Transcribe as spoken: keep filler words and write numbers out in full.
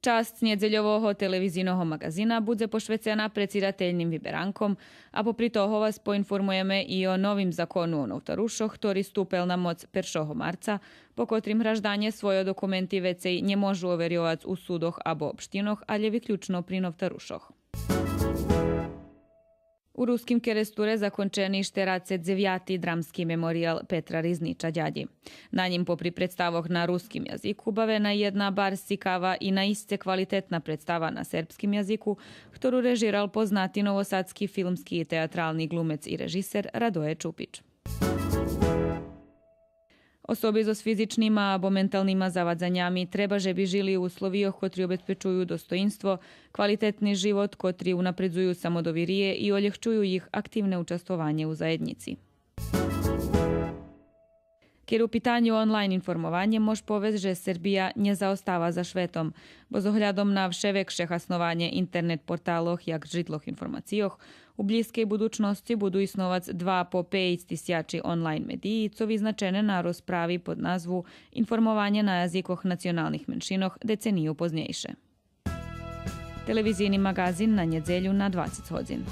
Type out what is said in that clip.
Часц нєдзельового телевизийного маґазина будзе пошвецена предсидательним виберанком, а попри того вас поинформуєме и о новим закону о новтарушох, хтори ступел на моц першого марца, по котрим гражданє свойо документи вецей нє можу оверйовац у судох або општинох, алє виключно при новтарушох. У Руским Керестуре закончени штерацец дзевяти драмски мемориял Петра Ризнича Дядї. На нїм, попри представох на руским язику, бавена и єдна барз цикава и наисце квалитетна представа на сербским язику, хтору режирал познати новосадски филмски и театрални ґлумец и режисер Радоє Чупич. Особи зоз физичнима або менталнима завадзанями треба же би жили у условийох котри обезпечую достоїнство, квалитетни живот, котри унапредзую самодовириє и олєгчую їх активне участвованє у заєднїци. Кед у питаню онлайн информованє, мож повесц же Сербия нє заостава за шветом, бо з оглядом на вше векше хаснованє интернет порталох як жидлох информацийох, у блїзкей будучносци буду исновац два по пейц тисячи онлайн медиї, цо визначене на розправи под назву Информованє на язикох националних меншинох децению познєйше. Телевизийни маґазин на нєдзелю на двацец годзин.